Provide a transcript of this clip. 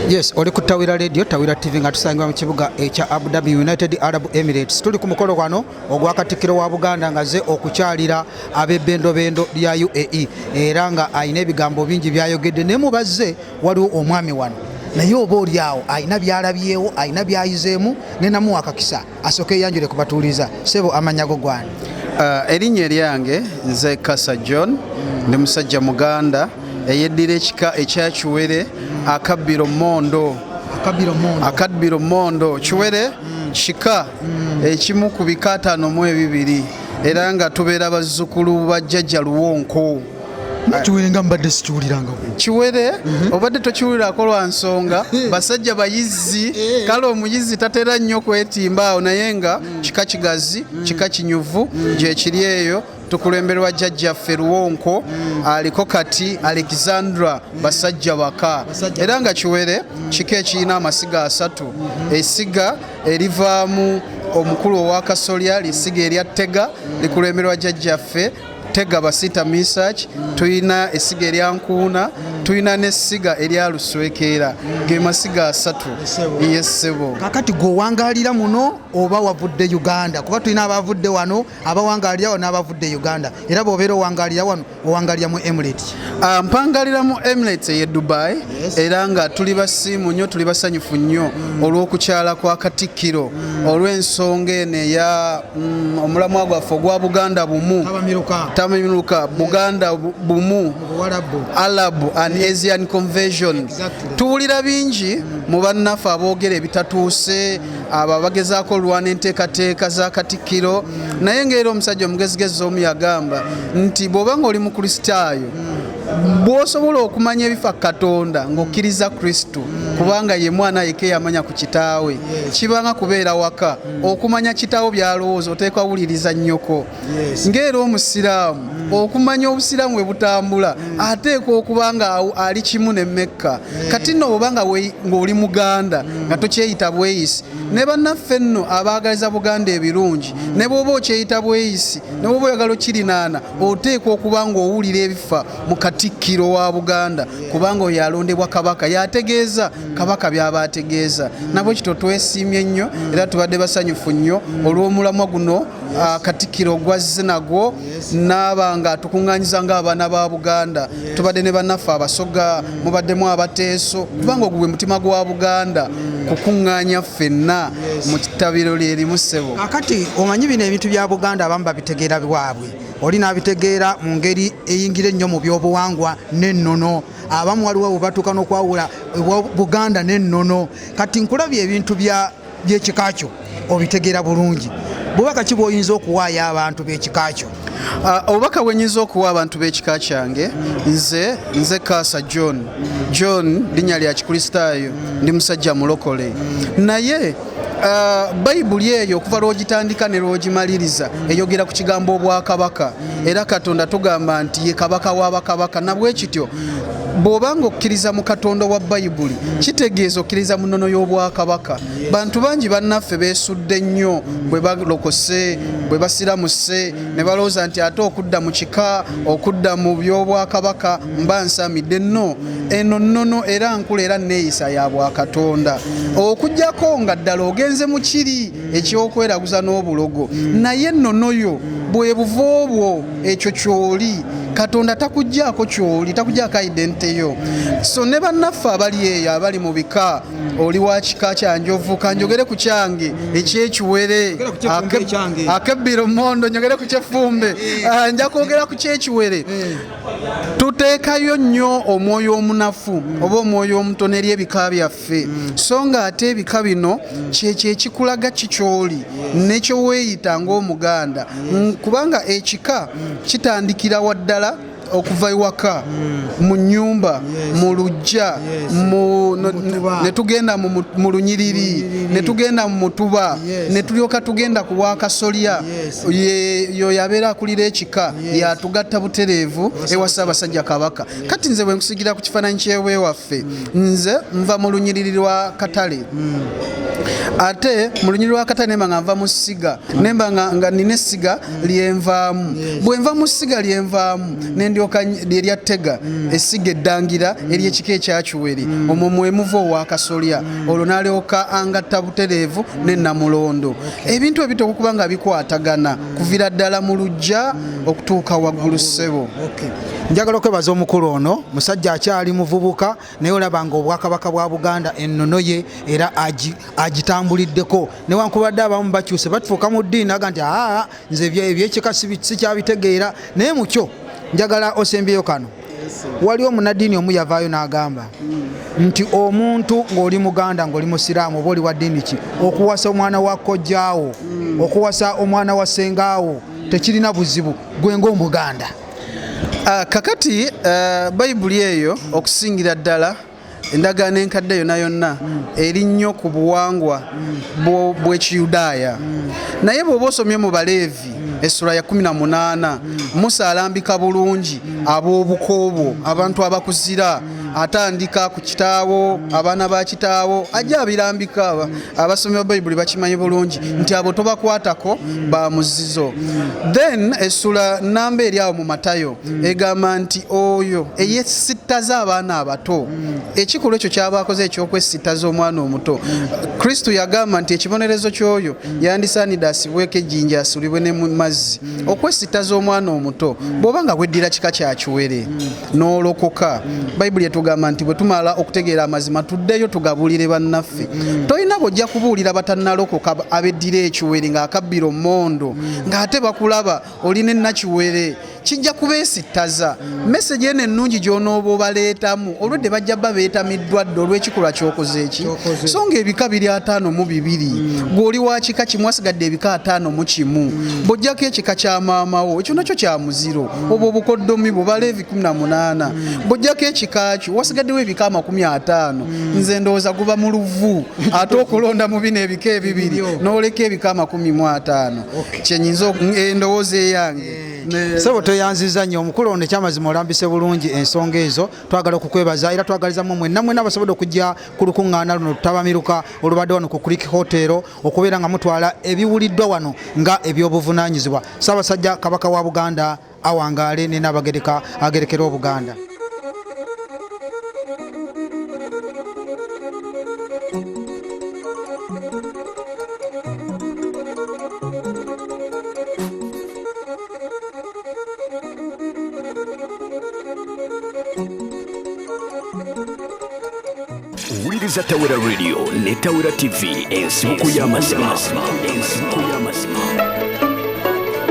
Yes, oli ku Tawira Radio, Tawira TV, nga tusangibwa mu kibuga ekya Abu Dhabi, United Arab Emirates. Tuli ku mukolo gwano ogwa Katikkiro wa Buganda nga ze okukyalira ab'ebbendobendo lya UAE, era nga alina ebigambo bingi byayogedde. Naye mubazze waliwo omwami wano, naye oba oli awo alina byalabyewo, alina byayizeemu, nenamuwa akakisa asooke eyanjule kubatuuliza. Sebo, amannya go gwani? Erinnya eryange nze Kasa John, ndi musajja Muganda eyeddira ekika ekya Kiwere, akabbiro Mondo. Akabbiro Mondo. Akabbiro Mondo. Kiwere kika ekimu ku bika 52, era nga tubeera bazzukulu ba jjajja Luwonko. Kiwere nga mbadde sikiwulirangako. Kiwere obadde tokiwulirako lwa nsonga basajja bayizzi. Kale omuyizzi tatera nnyo kwetimba awo, naye nga kika kigazi, kika kinyuvu gyekiri eyo. Tukulemberwa jjajjaffe Luwonko, aliko kati Alexandra Basajja Baka. Era nga Kiwere kika ekirina amasiga asatu. Essiga erivaamu omukulu owakasolya lisiga erya Ttega, likulemberwa jjajjaffe Tega Basita Misach. Tulina essiga erya Nkuuna, tulina n'essiga erya Luswekeera. Ge masiga asatu, yessebo. Kakati gwe owangalira muno oba wavudde Uganda? Kuba tulina abavudde wano, abawangalira wano n'abavudde Uganda. Era bw'obeera owangalira wano, owangalira mu Emirates? Mpangalira mu Emirates eye Dubai. Era nga tuli basiimu nnyo, tuli basanyufu nnyo olw'okukyala kwa Katikkiro, olw'ensonga eno eya omulamwa gwaffe ogwa Buganda bumu. Tabamiruka. Tabamiruka, Buganda bumu. Mu Buwalabu. Arab and Asian Convention. Tuwulira bingi mu bannaffe aboogera ebitatuuse, abo abagezaako olwana enteekateeka za Katikkiro, naye ngaera omusajja omugezigezi omu yagamba nti bw'oba nga oli Mukristaayo, bw'osobola okumanya ebifa Katonda ng'okkiriza Kristo, kubanga ye mwana yekka eyamanya ku kitaawe. Kibanga kubeera waka, okumanya kitaawo byalowooza oteekwa wuliriza nnyoko. Ng'era Omusiraamu, okumanya Obusiraamu bwe butambula ateekwa okuba nga ali kimu ne Mekka. Kati nno oba nga ng'oli Muganda nga tokyeyita bweyisi, ne bannaffe nno abaagaliza Buganda ebirungi, ne bw'oba okyeyita bweyisi, ne bw'oba oyagala okirinaana, oteekwa okuba ng'owulira ebifa mu Katikkiro wa Buganda, kubanga oyo alondebwa Kabaka, yategeeza Kabaka by'aba ategeeza. Nabwe kityo twesiimye nnyo era tubadde basanyufu nnyo olw'omulamwa guno Katikkiro gwazze nagwo, naaba nga atukuŋŋanyiza ng'abaana ba Buganda. Tubadde ne bannaffe Abasoga, mubaddemu Abateeso, kubanga ogwo gwe mutima gwa Buganda, kukuŋŋaanya ffenna mu kitabiro lyerimu, ssebo. Kakati omanyi bino ebintu bya Buganda abamu babitegeera bwabwe, oli n'abitegeera mu ngeri eyingira ennyo mu byobuwangwa n'ennono. Abamu waliwo bwe batuuka n'okwawula Buganda n'ennono. Kati nkulabye ebintu by'ekika kyo obitegeera bulungi. Bubaka ki bw'oyinza okuwaayo abantu b'ekika kyo? Obubaka bwe nyinza okuwa abantu b'ekika kyange, nze Kaasa John. John linnya lya Kikristaayo, ndi musajja mulokole, naye Bayibuli eyo okuva lw'ogitandika ne lw'ogimaliriza eyogera ku kigambo obwakabaka, era Katonda tugamba nti ye Kabaka w'abakabaka. Nabwe kityo bw'oba nga okkiriza mu Katonda wa Bayibuli, kitegeeza okkiriza mu nnono y'obwakabaka. Bantu bangi bannaffe beesudde nnyo bwe balokose, bwe basiramuse, ne balowooza nti ate okudda mu kika, okudda mu by'obwakabaka, mba nsamidde. Nno eno nnono era nkula era neeyisa ya bwakatonda, okuggyako nga ddala ogenze mu kiri ekyokweraguza n'obulogo. Naye ennono yo bwe buva obwo, ekyo kyoli. Katonda takuggyaako kyoli, takuggyaako identity yo. So ne bannaffe abali eyo, abali mu bika, oli wa kika kya Njovu, kanjogere ku kyange ekyekiwere, akebbiro mondo, njogere ku kyeffumbe. Nja kwogera ku kyekiwere. Tuteekayo nnyo omwoyo omunafu oba omwoyo omutono eri ebika byaffe, so nga ate ebika bino kyekyo ekikulaga kikyoli nekyoweeyita ng'Omuganda, kubanga ekika kitandikira waddala okuva ewaka, mu nyumba, mu luggya, ne tugenda mu lunyiriri, ne tugenda mu mutuba, ne tulyoka tugenda ku wakasolya. Yo yabeera akulira ekika, yatugatta butereevu ewa Ssaabasajja Kabaka. Kati nze bwe nkusigira ku kifaananyi kyewewaffe, nze nva mu lunyiriri lwa Katale. Ate mu lunyiriri lwa Katale nemba nga nva mu ssiga, nemba nga nina essiga lyenvaamu. Bwe nva mu ssiga lyenvaamu, nendyoka lyerya Ttega, essiga eddangira ery'ekika ekya Kiwere, omwo mwe muva ow'akasolya, olwo n'alyoka angatta butereevu ne Namulondo. Ebintu ebyo biteekwa okuba nga bikwatagana kuvira ddala mu luggya okutuuka waggulu, ssebo. Njagala okwebaza omukulu ono, musajja akyali muvubuka, naye olaba nga obwakabaka bwa Buganda ennono ye era agitambuliddeko, newankubadde abamu bakyuse batufuuka mu ddiini, aga nti aa nze ebyekika sikyabitegeera. Naye mukyo njagala osembyeyo kano. Waliwo omunaddiini omu yavaayo n'agamba nti omuntu ng'oli Muganda, ng'oli Musiraamu oba oli wa ddiini ki, okuwasa omwana wa kojjaawo, okuwasa omwana wa ssengaawo tekirina buzibu, gwe ng'Omuganda. Kakati Bayibuli eyo, okusingira ddala endagaano enkadde yonna yonna, eri nnyo ku buwangwa bw'Ekiyudaaya. Naye bw'oba osomye mu Baleevi essula ya 18, Musa alambika bulungi ab'obukoobwo, abantu abakuzira, atandika ku kitaawo, abaana ba kitaawo, ajja abirambika. Abasomi ba Bayibuli bakimanyi bulungi nti abo tobakwatako, ba muzizo. Then essula namba eri awo mu Matayo egamba nti oyo eyesittaza abaana abato, ekikolwa ekyo kyaba akoze ekyokwesittaza omwana omuto, Kristo yagamba nti ekibonerezo ky'oyo yandisaanidde asibweko ejjinja asulibwe ne mu mazzi. Okwesittaza omwana omuto, bw'oba nga weddira kika kya Kiwere n'olokoka, Bayibuli etugamba nti bwe tumala okutegeera amazima tuddeyo tugabulire bannaffe. Tolina bw'ojja kubuulira batannalokoka abeddira Ekiwere ng'akabbira ommondo, ng'ate bakulaba olina ennakiwere, kijja kubeesittaza. Message eno ennungi gy'onooba obaleetamu, olwedde bajja bba beetamiddwa dda olw'ekikolwa ky'okoze eki. So ng'ebika biri 52, gw'oli wa kika kimu, wasigadde ebika 51. Bw'ojjako ekika kya maamawo, ekyo nakyo kya muziro, obwo obukoddomi bwo, Baleevi 18, bw'ojjako ekika kyo wasigaddewo ebika 50. Nze ndowooza guba mu luvu ate okulonda mu bino ebika ebibiri n'oleka ebika 50. Kyenyinza endowooza eyange. Sebo, toyanziza nnyo omukulu ono. Ekyamazima olambise bulungi ensonga ezo. Twagala okukwebazza era twagalizamu mwenna mwenna abasobodde okujja ku lukuŋŋaana luno lutabamiruka olubadde wano ku Creek Hotel, okubeera nga mutwala ebiwuliddwa wano nga ebyobuvunaanyizibwa. Ssaabasajja Kabaka wa Buganda awangaale, ne Naabagereka agerekera Obuganda. Owuliriza Tawera Radio ne Tawera TV, ensibuko y'amazima, ensibuko y'amazima.